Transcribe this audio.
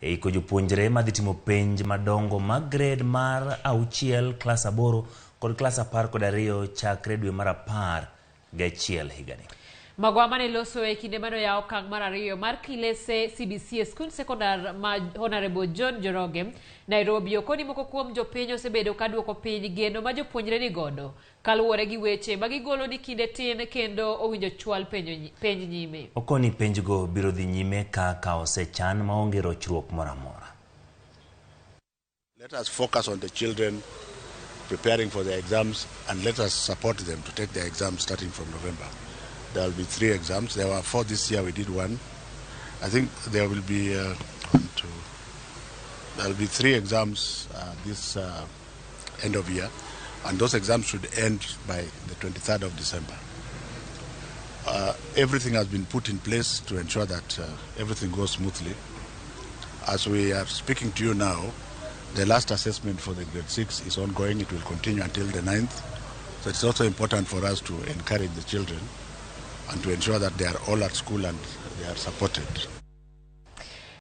E iko jopuonjre madhi timo penj madongo mag grade mar auchiel, klas aboro kod klas 12 chakre dwe mar 11 higani. Magoha mane loso e kinde mane oyaw okang' mar ariyo mar kilese CBC e skund sekondar ma Honorable John Njoroge, Nairobi okoni moko kuom jopiny osebedo ka duoko piny geno ma jopuonjre ni godo kaluwore gi weche ma gigolo ni kinde tin kendo owinjo chwal penj nyime. Okoni penjgo biro dhi nyime kaka osechan maonge rochruok moro amora. Let us focus on the children preparing for their exams and let us support them to take their exams starting from November. There will be 3 exams. There were 4 this year. We did 1. I think there will be 1, 2. There will be 3 exams this end of year, and those exams should end by the 23rd of December. Everything has been put in place to ensure that everything goes smoothly. As we are speaking to you now, the last assessment for the grade 6 is ongoing. It will continue until the 9th. So it's also important for us to encourage the children and to ensure that they are all at school and they are supported.